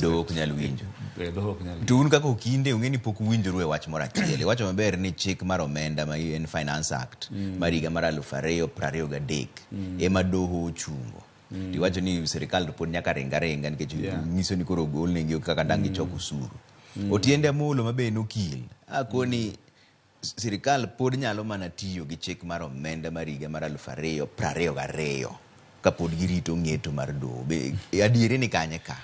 Doho ok nyal winjo. Doho ok nyal. To un kaka okinde ung'e ni pok uwinjoru e wach moro achiel. Iwacho maber ni chik mar omenda ma en Finance Act mar higa mar 2023 ema doho ochungo. To iwacho ni sirikal to pod nyaka ring aringa nikech nyiso ni koro ogol negi kaka dang' gichok osuru. Otiende Amolo ma be en okil akoni sirikal pod nyalo mana tiyo gi chik mar omenda mar higa mar 2022 kapod girito ng'eto mar doho. Be adieri ni kanye ka?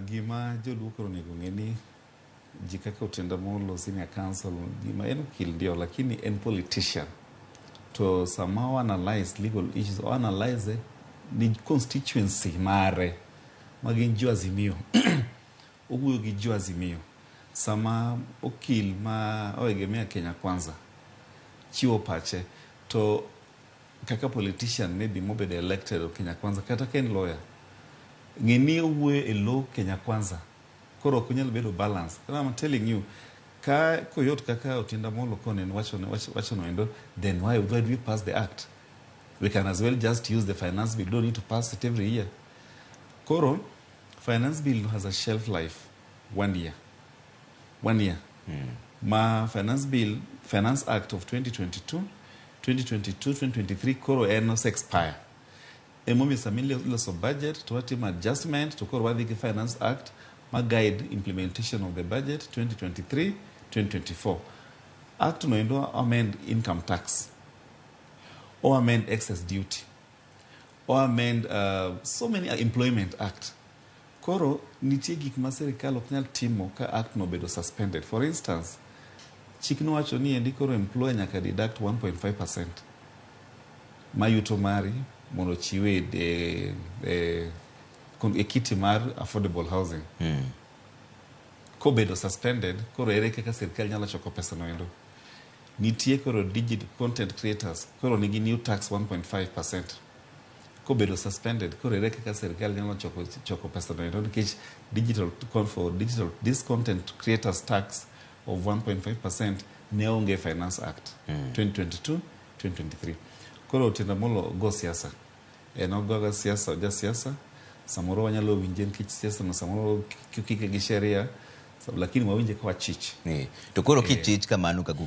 Gima joluo koro onego ng'e ni ji kaka Otiende Amolo, senior counsel, gima en okil ndio, lakini en politician. To sama o analyze legal issues, o analyze ni constituency mare ma gin jo Azimio. Owuoyo gi jo Azimio. Sama okil ma oegemea Kenya Kwanza chiwo pache to kaka politician maybe mobedo elected o Kenya Kwanza kata ka en lawyer, ng'e ni owuoyo e lo Kenya Kwanza, koro ok onyal bedo balance. Koro I'm telling you, ka koyot kaka Otiende Amolo kone wacho wacho no endo, then why do we pass the act? We can as well just use the finance bill. Don't need to pass it every year. Koro finance bill has a shelf life one year, one year. Ma finance bill, Finance Act of 2022, 2022 2023, koro en ose expire. Emomiyo sama iloso budget to watimo adjustment, to koro wadhi gi Finance Act ma guide implementation of the budget 2023 2024. Act no endo amend income tax o amend excess duty o amend so many, Employment Act. Koro nitie gik ma sirikal ok nyal timo ka act no obedo suspended. For instance, chik nowacho ni endi koro employer nyaka deduct 1.5% ma yuto mari mondo ochiwe e kiti mar affordable housing. Kobedo suspended, koro ere kaka sirikal nyalo choko pesa no endo? Nitie koro digital content creators koro nigi new tax 1.5%. Kobedo suspended, koro ere kaka sirikal nyalo choko pesa no endo? Nikech digital for digital this content creators tax of 1.5% ne onge Finance Act 2022 2023. Koro Otiende Amolo go siasa, en ogoga siasa, oja siasa. Samoro wanyalo winje nikech siasa no samoro kike gi sheria, lakini wawinje ka wachich. To koro kichich kamano kaka